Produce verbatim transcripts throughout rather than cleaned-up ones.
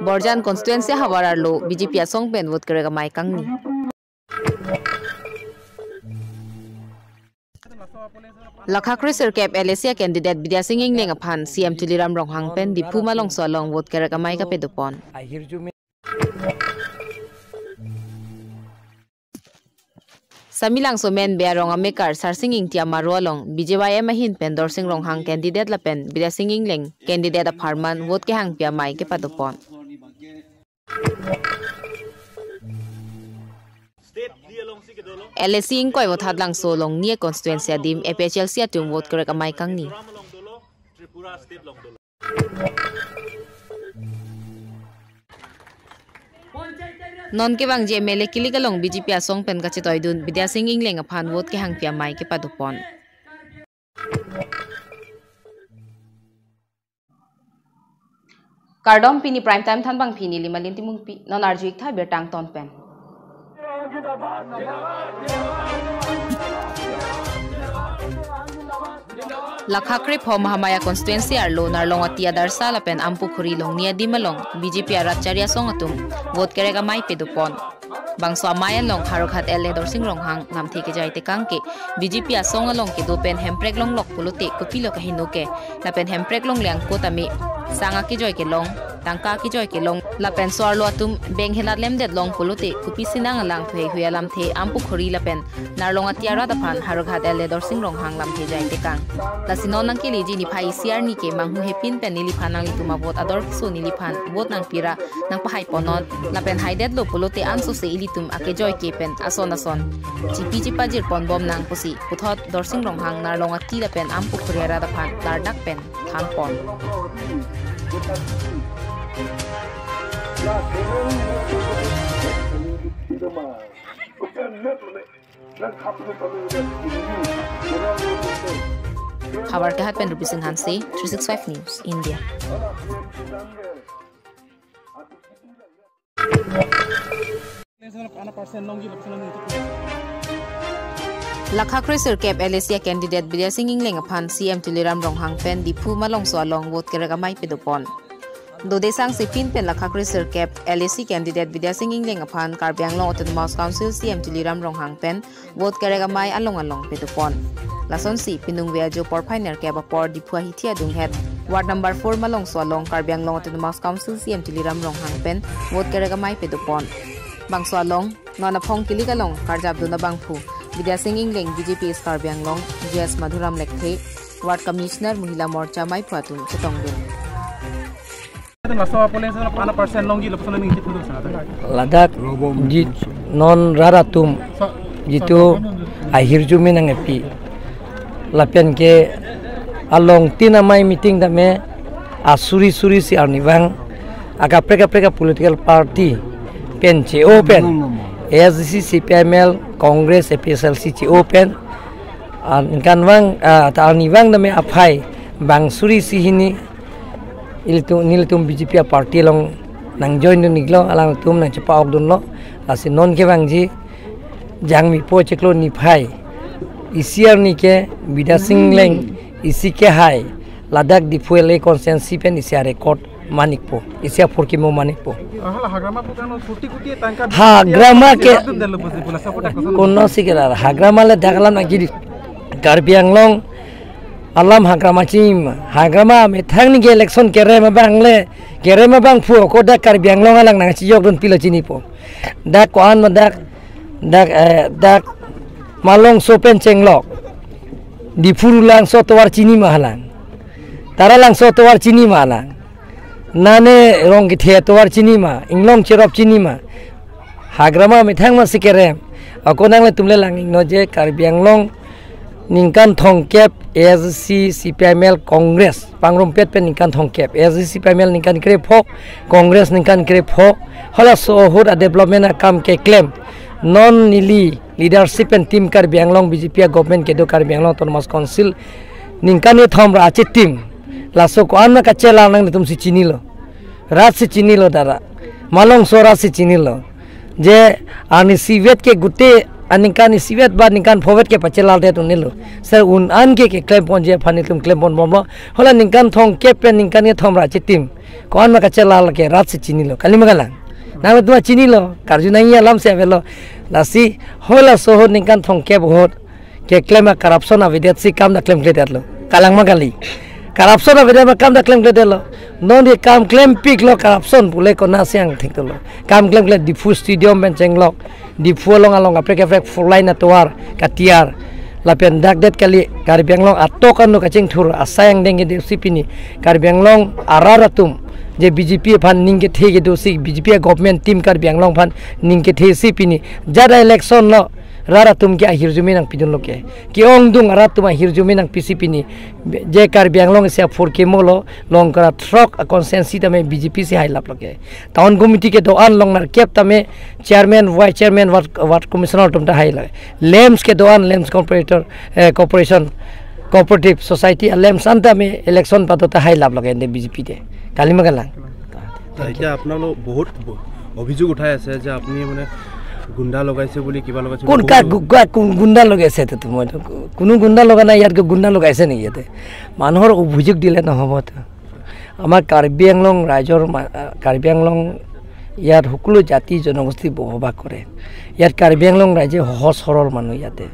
Borjan constituency havar arlo B J P asong pen vote kerek amei kangni. Lakha kre sirkep L A C a candidate Bidya Sing Engleng aphan C M Tuliram Ronghang pen Diphu Malongso along vote kerek amei kapadopon. Samelangso Menbe arong amekar Sarsing Ingti amaro along B J Y M ahin pen Dorsing Ronghang candidate lapen Bidya Sing Engleng candidate apharman vote kehangpi amei kepadopon. L A C ingkoi Vothatlangso along ni constituency adim A P H L C atum vote kerek amei kangni. Non kevangji M L A kilik along B J P asong pen kachetoidun Bidya Sing Engleng aphan vote kehangpi amei kepadopon. Kardom, pini prime time thanbangpi neli Malin Timungpi, non arju-ik tha birta angton pen. Lakha krepho Mahamaya constituency arlo Narlongati Adarsha lapen Ampukhuri Longni adim along B J P arat chari asong atum vote kerek amei padopon. Bangso amei along Howraghat L A Dorsing Ronghang lamthe kejai tekang ke B J P asong along kedo pen Hemprek longlok pulote kopilo kaheno ke, lapen Hemprek longle angko tame sang akejoi kelong, tangka akejoi kelong, lapen so-arlo atum beng helat lemdet long pulote kopi sinang alang thuhe hui alamthe Ampukhuri lapen Narlongati arat aphan Howraghat L A Dorsing Ronghang lamthe jai tekang. Lasi non nangkeleji niphai isi arni ke manghu hepin pen neliphan nanglitum avote ador keso neliphan vote nangpira nangpahai ponnon, lapen haidetlo pulote ansose ilitum akejoi ke pen ason ason chipi chipajir ponbom nang pusi puthot Dorsing Ronghang Narlongati lapen Ampukhuri arat aphan lardak pen thanpon. Havar Kehat pen Rupi Singh Hanse, three six five News, India. Lakha kre sirkep L A C a candidate Bidya Sing Engleng aphan C M Tuliram Ronghang pen Diphu Malongso along vote kerek amei padopon. Dode sangse pin pen Lakha kre sirkep L A C candidate Bidya Sing Engleng aphan Karbi Anglong Autonomous Council C M Tuliram Ronghang pen vote kerek amei along along padopon. Lasonsi piningve ajo porphai nerkep apor Diphu ahithi adunghet ward number four Malongso along Karbi Anglong Autonomous Council C M Tuliram Ronghang pen vote kerek amei padopon. Bangso along non aphong kilik along karjapdun abangphu Bidya Sing Engleng, B J P East Karbi Anglong, G S Madhuram Lekthe, Ward Commissioner, Mahila Morcha meiphu atum chetongdun. Laso apole sana pana percent longji lapuson nangji thuduk sana. Ladak di non rat atum jitu ahirjume nangkepi, lapen ke along tin amei meeting tame asuri suri si arnivang akaprek kaprek a political party pen che-o pen A S D C, C P I M L, Congress, A P H L C che-o pen, ah, ningkanvang, ah, ta arnivang tame aphai bang suri si hini ilitum, nelitum B J P a party along nangjoindun-iklo, alangtum nangchepa-okdunlo. Lasi non kevangji Jangmipo chiklo niphai isi arni ke Bidya Sing Engleng isi kehai ladak Diphu L A constituency pen isi a-record man-ikpo, isi aphurkimo man-ikpo. Hala hagrama pu kano koti koti tangka Hagrama ke dun dalo pusi pula support akoson. Kono si kera hagrama le dak alam nangji di. Karbi Anglong alam hagrama chim, hagrama methang ni ke election kerem abang le, kerem abangphu ako dak Karbi Anglong alang nangchijokdun pilo chinipo. Dak ko-an ma dak, dak, eh, dak Malongso pen chenglok Diphu Rulangso atovar chini ma halang. Taralangso atovar chini ma halang. Nane Rongkethe atovar chini ma, inglong cherop chini ma. Hagrama methang ma si kerem. Ako nanglitum le lang-iknon je Karbi Anglong ningkan thomkep A S D C, C P I M L, Congress pangrumpet pen ningkan thomkep, A S D C, C P I M L ningkan krepho, Congress ningkan krepho, halaso ahut a-development akam keklem. Non neli leadership pen team Karbi Anglong B J P a government kedo Karbi Anglong Autonomous Council ningkan kethom ra achitim. Laso ko-an ma kachelar nanglitum si chinilo. Rat si chinilo dara. Malongso rat si chinilo. Je arnisi vet ke gute aningkan isi vet ba ningkan pho vet ke pachelardet un-elo. Sir un-an ke keklempon je aphan itum klemponbomlo. Hala ningkan thomkep pen ningkan kethom ra achitim. Ko-an ma kachelal ke rat si chinilo. Kali ma kalang. Nangtum chinilo. Karju nangji alam si avelo. Lasi halaso ahut ningkan thomkep ahut keklem a-corruption avedet si kam ta klemkledetlo. Kalang ma kali. Corruption avedet ma kam ta klemkledetlo. Non ke kam klempiklo corruption pule konat si angthek dolo. Kam klemkle Diphu Stadium pen chenglok. Diphu along along kaprek kaprek four lane atovar katiar. Lapen dakdet kali Karbi Anglong atok anu kachingthur asai angdeng kedo si pini Karbi Anglong arat atum je B J P aphan ning kethe kedo si B J P a-government team Karbi Anglong aphan ning kethe si pini jada election lo rat atum ke ahirjume nangpidunlo ke. Ke-ongdung arat atum ahirjume nangpi si pini je Karbi Anglong isi aphurkimo lo Longkra throk a-constituency tame B J P si hailaplo ke. Town committee kedo-an along nerkep tame chairman, vice chairman, ward, ward commissioner atum ta hailo. LAMPS kedo-an, LAMPS corporator, eh, corporation, cooperative society a-LAMPS an tame election pato ta hailaplo ke ante B J P te. Kali ma kalang. এতিয়া আপোনালোক বহুত ব- অভিযোগ উঠাই আছে যে আপুনি মানে গুণ্ডা লগাইছে বুলি, কিবা লগাইছে কোন বুলি কা- বহুত গু- কা- কোন গুণ্ডা লগাইছে? তো মই তো কো- কোনো গুণ্ডা লগা নাই। ইয়াত কি গুণ্ডা লগাইছে নেকি ইয়াতে? মানুহৰ অভিযোগ দিলে নহ'ব তো। আমাৰ কাৰ্বি আংলং ৰাইজৰ মা- আ, কাৰ্বি আংলং ইয়াত সকলো জাতি জনগোষ্ঠী বসবাস কৰে। ইয়াত কাৰ্বি আংলং ৰাইজে সহজ সৰল মানুহ। ইয়াতে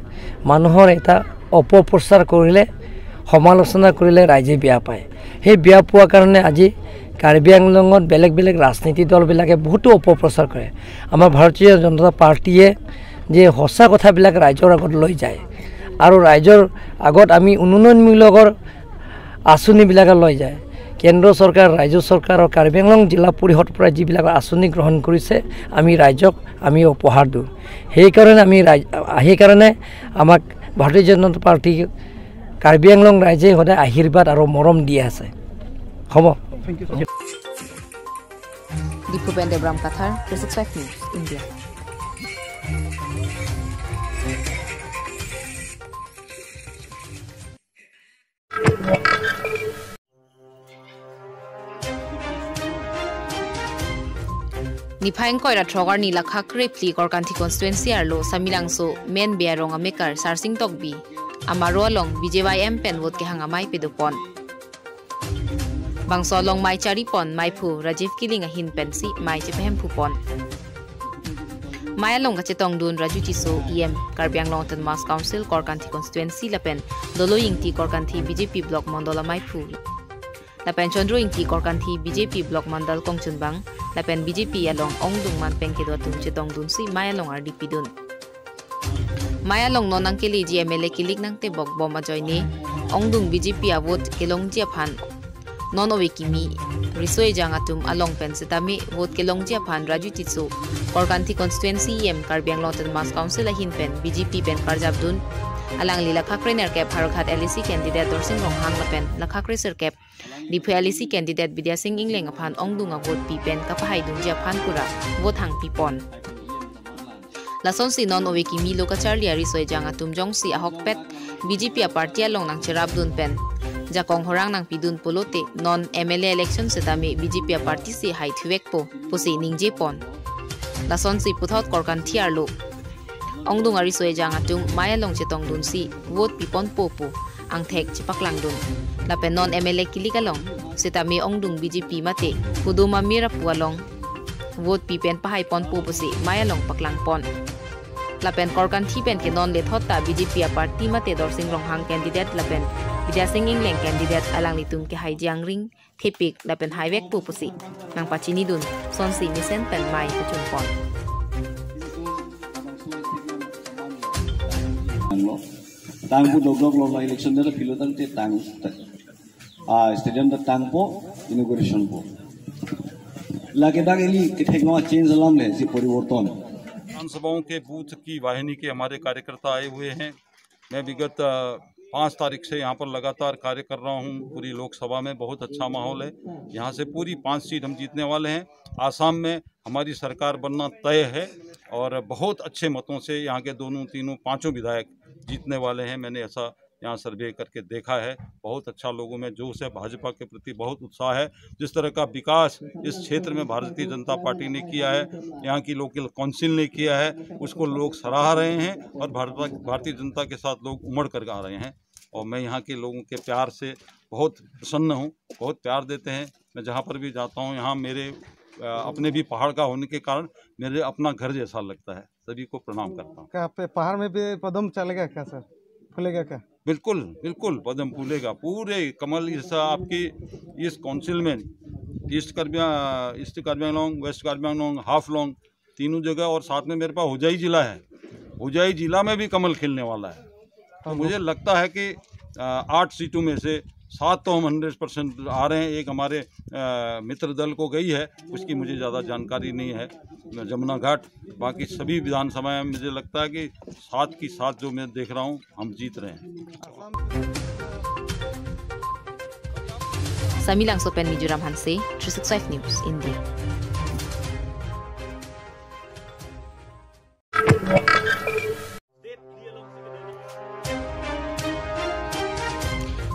মানুহৰ এটা অপপ্ৰচাৰ কৰিলে, সমালোচনা কৰিলে ৰাইজে বেয়া পায়। সেই বেয়া পোৱাৰ কাৰণে আজি কাৰ্বি আংলঙত বেলেগ বেলেগ ৰাজনীতি দলবিলাকে বহুতো অপপ্ৰচাৰ কৰে। আমাৰ ভাৰতীয় জনতা পাৰ্টীয়ে যে সঁচা কথাবিলাক ৰাইজৰ আগত লৈ যায় আৰু ৰাইজৰ আগত আমি উন্নয়নমূলকৰ আঁচনিবিলাকে লৈ যায়। কেন্দ্ৰ চৰকাৰ, ৰাজ্য চৰকাৰৰ কাৰ্বি আংলং জিলা পৰিষদৰ পৰা যিবিলাক আঁচনি গ্ৰহণ কৰিছে, আমি ৰাইজক আমি উপহাৰ দিওঁ। সেইকাৰণে আমি ৰাইজ, সেইকাৰণে আমাক ভাৰতীয় জনতা পাৰ্টী কাৰ্বি আংলং ৰাইজে সদায় আশীৰ্বাদ আৰু মৰম দি আছে। হ'ব। Diphu pen Debram Kathar, three six five News, India. Niphai ingkoi ra throk arni lakha krephli Korkanthi constituency arlo Samelangso Menbe arong amekar Sarsing Tokbi amaro along B J Y M pen vote kehang amei pedopon. Bangso along mei charipon meiphu Rajiv Killing ahin pensi mei chepahemphupon. Mei along kachetongdun Raju Tisso E M Karbi Anglong Autonomous Council Korkanthi constituency lapen Dolo Ingti Korkanthi B J P block mondol ameiphu lapen Chandro Ingti Korkanthi B J P block mondol kongchunbang lapen B J P along ongdung manpeng kedo atum chetongdunsi mei along ardi pidun. Mei along non nangkeleji M L A kilik nangtebok bom ajoine ongdung B J P avote kelongji aphan non ove kimi riso ejang atum along pen setame vote kelongji aphan Raju Tisso Korkanthi constituency E M Karbi Anglong Autonomous Council ahin pen B J P pen karjapdun. Alangli lakha krenerkep Howraghat L A C candidate Dorsing Ronghang lapen lakha kresirkep Diphu L A C candidate Bidya Sing Engleng aphan ongdung avote pi pen kapahaidunji aphan pura vote hangpipon. Lasonsi non ove kimi lo kacharli ariso ejang atum jongsi ahokpet B J P aparty along nangcherapdun pen jakong horang nangpidun pulote non M L A election setame B J P aparty si hai thuvekpo pusi ningjepon. Lasonsi puthot Korkanthi arlo ongdung ariso ejang atum mei along chetongdunsi vote piponpo pu angthek chepaklangdun. Lapen non M L A kilik along setame ongdung B J P mate hudum amir apu along vote pi pen pahaiponpo pusi mei along paklangpon. Lapen Korkanthi pen ke non lethot ta B J P aparty mate Dorsing Ronghang candidate lapen Bidya Sing Engleng candidate alanglitum kehaiji angring thepik lapen haivekpo pusi nangpachinidun sonsi mesen pen mei kachunpon. Tanglo, tangpo dokdok lo, election dara philo tangte tang, ah, stadium ta tangpo, inauguration po. Lake dak ili kethek lo change alam le si poriborton. विधानसभाओं के बूथ की वाहिनी के हमारे कार्यकर्ता आए हुए हैं। मैं विगत, अ, पाँच तारीख से यहाँ पर लगातार कार्य कर रहा हूँ। पूरी लोकसभा में बहुत अच्छा माहौल है। यहाँ से पूरी पांच सीट हम जीतने वाले हैं। आसाम में हमारी सरकार बनना तय है और बहुत अच्छे मतों से यहाँ के दोनों, तीनों, पांचों विधायक जीतने वाले हैं। मैंने ऐसा यहाँ सर्वे करके देखा है। बहुत अच्छा लोगों में जोश है, भाजपा के प्रति बहुत उत्साह है। जिस तरह का विकास इस क्षेत्र में भारतीय जनता पार्टी ने किया है, यहाँ की लोकल काउंसिल ने किया है, उसको लोग सराह रहे हैं और भारत, भारतीय जनता के साथ लोग उमड़ कर आ रहे हैं। और मैं यहाँ के लोगों के प्यार से बहुत प्रसन्न हूँ, बहुत प्यार देते हैं। मैं जहाँ पर भी जाता हूँ, यहाँ मेरे, अ, अपने भी पहाड़ का होने के कारण मेरे अपना घर जैसा लगता है। सभी को प्रणाम करता हूँ। क्या पे पहाड़ में भी पदम चलेगा क्या सर, फूलेगा क्या? बिल्कुल, बिल्कुल पदम फूलेगा। पूरे कमल इस आपकी इस काउंसिल में ईस्ट कार्बी, ईस्ट कार्बी आंगलोंग, वेस्ट कार्बी आंगलोंग, हाफलोंग, तीनों जगह, और साथ में मेरे पास होजाई जिला है, होजाई जिला में भी कमल खिलने वाला है। तो मुझे लगता है कि, अ, आठ सीटों में से सात तो हम हंड्रेड परसेंट आ रहे हैं। एक हमारे, अ, मित्र दल को गई है, उसकी मुझे ज़्यादा जानकारी नहीं है। जमुना घाट, बाकी सभी विधानसभा में मुझे लगता है कि सात की सात जो मैं देख रहा हूँ, हम जीत रहे हैं। Samelangso pen Mizoram Hanse, three six five News, India.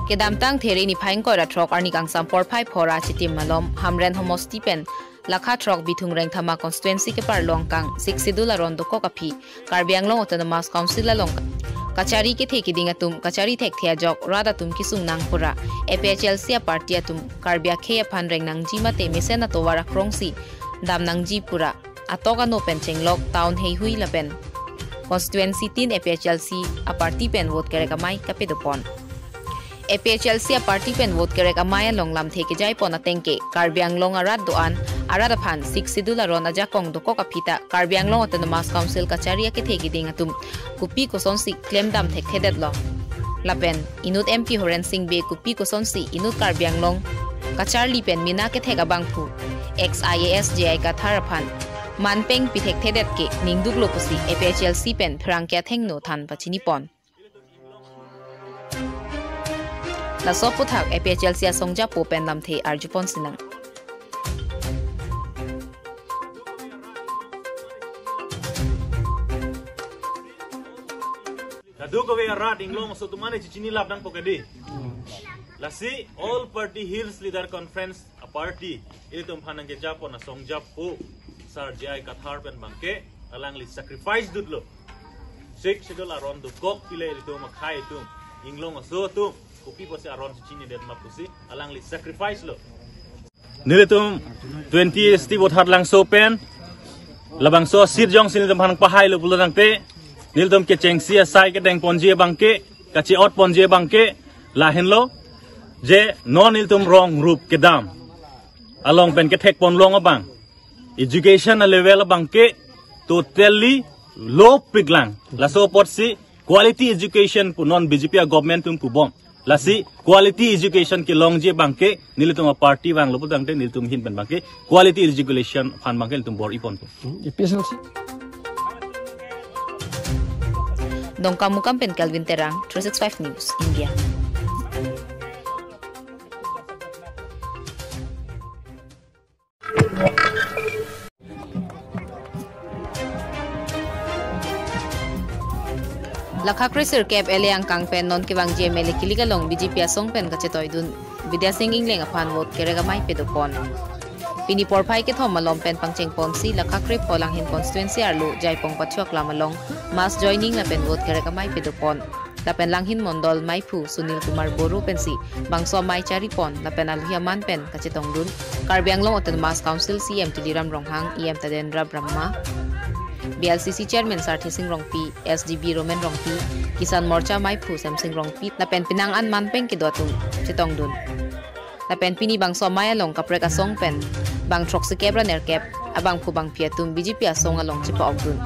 Kedamtang There niphai ingkoi ra throk arni kangsam porphai pho ra chitim malom Hamren homosti pen lakha throk Bithung Rengthama constituency keparlo angkang Sixth Schedule aron dokok aphi Karbi Anglong Autonomous Council along kachari kethe kiding atum kachari thekthe ajok rat atum kesung nang pura A P H L C aparty atum Karbi akhei aphan reng nangji mate mesen atovar akrongsi dam nangji pura atok ano pen chenglok town heihui lapen constituency tin A P H L C aparty pen vote kerek amei kapedopon. A P H L C aparty pen vote kerek amei along lamthe kejaipon ateng ke Karbi Anglong arat do-an arat aphan Sixth Schedule aron ajakong dokok aphi ta Karbi Anglong Autonomous Council kachari akethe kiding atum kopi kosonsi klemdam thekthedetlo. Lapen inut M P Horen Sing Bey kopi kosonsi inut Karbi Anglong kacharli pen mina kethek abangphu ex I A S J I Kathar aphan manpeng pithekthe det ke ningduklo pusi A P H L C pen pherangke athengno than pachinipon. Laso aputhak A P H L C asongjapo pen lamthe arjupon sinang. Kadokave arat Inglong aso atum mane chichinilap nangpo kedi. Lasi All Party Hills Leader Conference aparty ilitum aphan nangkejapon asongjapo Sar J I Kathar pen abangke alangli sacrifice dutlo. Sixth Schedule aron dokok pile ilitum akhei atum Inglong aso atum kopi pusi aron chichinidet ma pusi alangli sacrifice lo. Nelitum twenty S T Botharlangso pen labangso seat jongsi nelitum aphan pahailo pulo tangte, nelitum kechengsi asai kedengponji abangke, kache-otponji abangke lahenlo, je non nelitum rong rup kedam along pen kethekponlong abang, education a level abangke totally low piklang. Laso apotsi quality education pu non B J P a government atum pubom. Lasi quality education kelongji abangke nelitum aparty vanglo putangte nelitum ahin pen abangke quality education aphan abangke nelitum bor-iponpo. Hmm, A P H L C. Dongkamukam pen Kelvin Terang, three six five News, India. Lakha kre sirkep L A angkang pen non kevangji M L A kilik along B J P asong pen kachetoidun Bidya Sing Engleng aphan vote kerek amei pedopon. Pini porphai kethom malom pen pangchengponsi lakha kre pho Langhin constituency arlo Jaipong Pachuaklam along mass joining lapen vote kerek amei pedopon. Lapen Langhin Mondol maiphu Sunil Kumar Boro pensi bangso amei charipon lapen alohi aman pen kachetongdun Karbi Anglong Autonomous Council C E M Tuliram Ronghang, E M Tadendrab Brahma, B L C C Chairman Sarthe Sing Rongpi, S G B Roman Rongpi, Kisan Morcha maiphu Semsing Rongpi lapen penang an manpeng kedo atum chetongdun. Lapen pini bangso amei along kaprek asong pen bang throksikep ra nerkep abangphu bangphi atum B J P asong along chepa-okdun.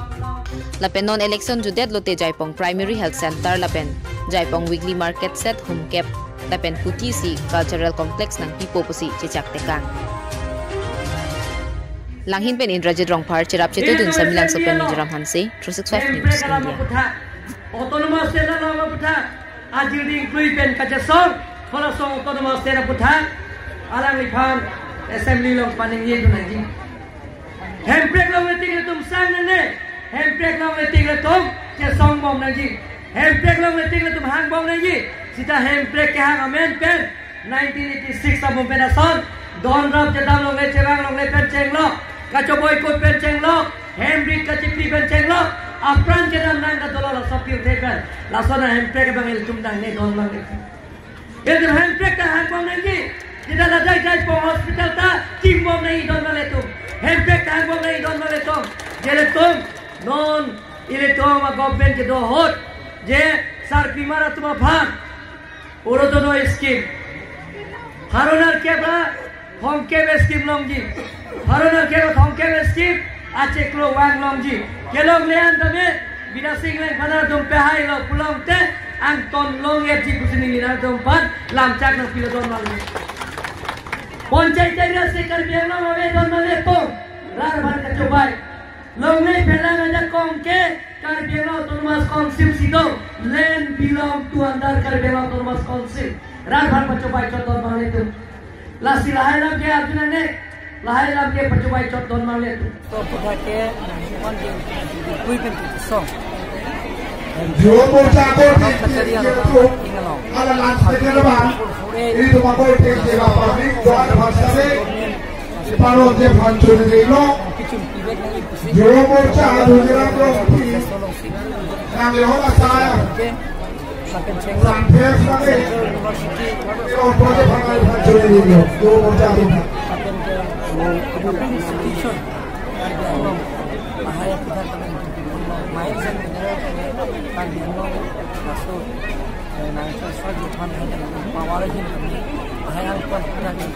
Lapen non election jutdetlote Jaipong Primary Health Center lapen Jaipong Weekly Market set humkep lapen kuti isi cultural complex nangpipo pusi chechak tekang. Langhin pen Indrajit Rongphar cherap chetudun Samelangso pen Mizoram Hanse, three six five News, India. Autonomous State along aputhak, ajir ding klui pen kachesong, kolasong Autonomous State aputhak, alangliphan Assembly along paningjedun nangji. Hemprek long leting letum sang nangne, Hemprek long leting letum chesongbom nangji, Hemprek long leting letum hangbom nangji, sita Hemprek kehang amen pen, nineteen eighty-six amen pen ason, don rap jedam longle chevang longle pen chenglok, kachoboikot pen chenglok, hemrit kachipri pen chenglok, apran kedam nang kadolo laso pirthe pen, lason a Hemprek abang ilitum nangne don abang ilitum. Ilitum Hemprek ta hangbom nangji, Jeta ladak jai pon hospital ta chimbom nangji don male atum. Hempek ta hangbom nangji don male atum. Je ilitum non ilitum a-government kedo ahut je sarpimar atum aphan Orunodoi scheme. Pharo nerkep ra thomkep scheme longji. Pharo nerkep ra thomkep scheme achiklo vang longji. Kelongle an tame Bidya Sing Engleng aphan atum pehailo pulote angton long-etji pusi neli nangtum aphan lamchak nangpilo don male. Panchayati Raj si Karbi Anglong ave don male atum. Rat aphan kachobai. Longle phelang ajakong ke Karbi Anglong Autonomous Council si do, land belong to under Karbi Anglong Autonomous Council. Rat aphan pachobai chot don male atum. Lasi lahai alam ke arjunang ne, lahai alam ke pachobai chot don male atum. To putake nangkon ke kui pen tu song. Yo mo cha ko ti ti ti tu. Ala lan se ke ba. Ini tu ma ko ti ti ba pa ni do a pa sa le. Paro je phan chori de lo. Yo mo cha do je ra ko ti. Nang le ho la sa ya. Lapen Chengkok Central University, lapen ke institution Karbi Anglong, lahai aphuthak kami main sen Karbi Anglong, laso, eh, nang sa Japan hai power hin kami, lahai ang pon kami,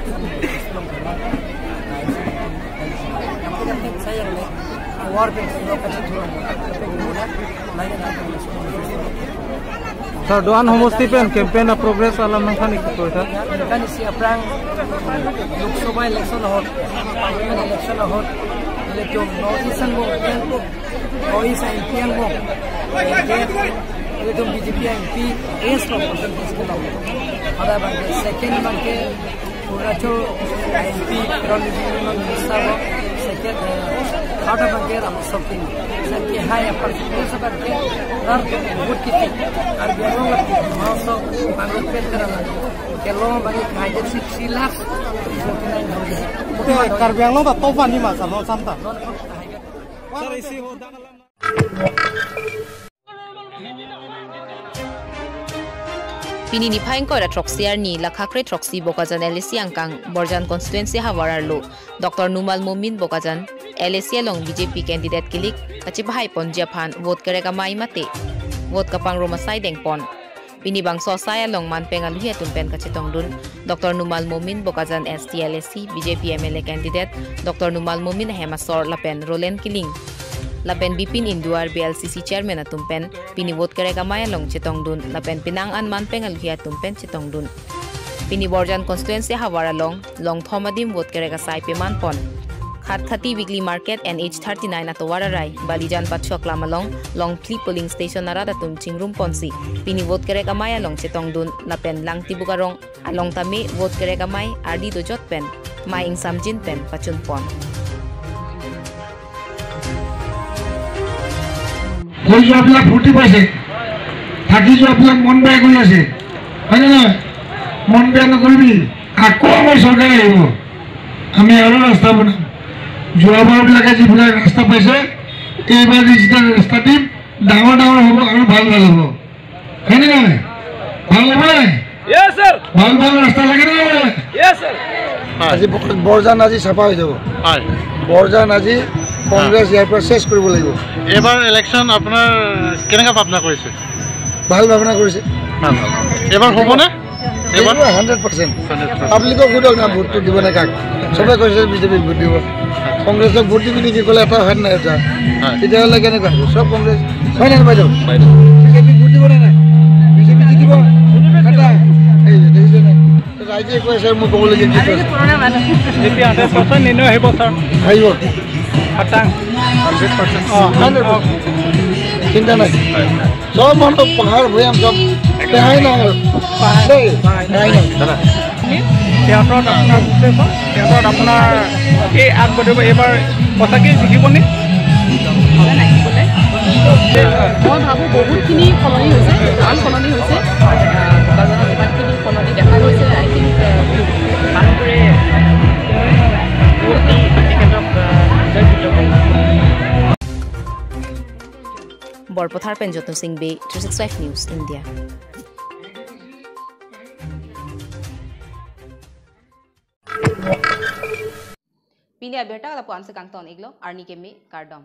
kami Islam kami, lahai sen kami, kami saya le, war ke saya kasih tuan, kami guna, lahai ang kami Sir, do-an homosti pen campaign a-progress alam nangthan ik koi tha. Kan isi aphrang Lok Sabha election ahut, parliament election ahut, ilitum North East angbong, North East M P angbong, ilitum B J P M P, ace lo percentage ke lo. Pada abang ke second abang ke Arunachal M P, Kiren Rijiju non minister lo, second, eh, third abang ke Rama Sokin. Sa ke hai a particular sa abang ke, third vote kiti. Karbi Anglong la, Mahasabha, Congress pen kara la. Kelong abang ke hai sixty lakhs, forty nine thousand. Te Karbi Anglong ta top one ni ma sa, non sam ta. Sir, isi ho da alam. Pini niphai ingkoi ra throksi arni, lakha kre throksi Bokajan L A C angkang, Borjan constituency ahavar arlo, Doctor Numal Momin Bokajan, L A C along B J P candidate kilik, kachepahai ponji aphan vote kerek amei mate vote kapangrum asai dengpon. Pini bangso asai along manpeng aluhi atum pen kachetongdun, Doctor Numal Momin Bokajan S T L A C B J P M L A candidate, Doctor Numal Momin ahem asor lapen Roland Killing, lapen Bipin Induar B L C C chairman atum pen pini vote kerek amei along chetongdun, lapen penang an manpeng aluhi atum pen chetongdun. Pini Borjan constituency ahavar along, longthom adim vote kerek asai pemanpon. Khatkhati Weekly Market N H thirty-nine atovar arai, Balijan Pathu aklam along, longphli polling station arat atum chingrumponsi, pini vote kerek amei along chetongdun, lapen Langtibuk arong along tame vote kerek amei ardi dojot pen, mei ingsamjin pen pachunpon. Hui যোৱাবিলাক ফূৰ্তি পাইছে, থাকি যোৱাবিলাক মন বেয়া কৰি আছে, হয়নে নহয়? মন বেয়া নকৰিবি, আকৌ আমাৰ চৰকাৰ আহিব, আমি আৰু ৰাস্তা বনাম। যোৱাবাৰবিলাকে যিবিলাক ৰাস্তা পাইছে, এইবাৰ যেতিয়া ৰাস্তা দিম, ডাঙৰ ডাঙৰ হ'ব আৰু ভাল ভাল হ'ব। হয়নে নহয়? ভাল হ'ব নাই? Yes, sir. ভাল ভাল ৰাস্তা লাগে নে নালাগে? Yes, sir. হয়। আজি ব-, বৰজান আজি চাফা হৈ যাব। হয়। বৰজান আজি কংগ্ৰেছ ইয়াৰ পৰা চেচ কৰিব লাগিব। এইবাৰ ইলেকশ্যন আপোনাৰ কেনেকা ভাৱনা কৰিছে? ভাল ভাৱনা কৰিছে। ভাল, ভাল। এইবাৰ হ'বনে? এইবাৰ? এইবাৰ হাণ্ড্ৰেড পাৰ্চেণ্ট। Hundred percent. পাব্লিকক সোধক না, ভোটটো দিব নে কাক? চবে কৈছে বিজেপিক ভোট দিব। কংগ্ৰেছক ভোট দিবি নেকি ক'লে এটা হাত নাই উঠা। হয়। তেতিয়াহ'লে কেনেকুৱা হ'ব? চব কংগ্ৰেছ। হয় নে নহয় বাইদেউ? বাইদেউ। বিজেপিক ভোট দিব নে নাই? বিজেপি জিকিব। এটা। এই যে, দেখিছে নাই? ৰাইজে কৈ আছে, মই ক'বলগীয়া কি আছে? বিজেপি হাণ্ড্ৰেড পাৰ্চেণ্ট নিনো আহিব, ছাৰ। আহিব। খাটাং। Hundred percent. অ, হাণ্ড্ৰেড পাৰ্চেণ্ট। চিন্তা নাই। হয়। চব মানুহ পাহাৰ ভৈয়াম চব ৰেহাই নাই আৰু। পাহাৰ। দেই, ৰেহাই নাই। দাদা। থিয়েটাৰত আপোনাৰ, থিয়েটাৰত আপোনাৰ এই আগবাঢ়িব, এইবাৰ সঁচাকৈ জিকিব নে? মই ভাবোঁ বহুতখিনি সলনি হৈছে, ভাল সলনি হৈছে। আহ, বোকাজানৰ যিমানখিনি সলনি দেখা গৈছে, I think, আহ, মানুহবোৰে ভোট দি তেখেতক, আহ, জয়যুক্ত কৰিব। Borpathar pen Jotno Sing Bey, three six five News India. Pini abirta lapu-an si kangton iklo, arni keme, kardom.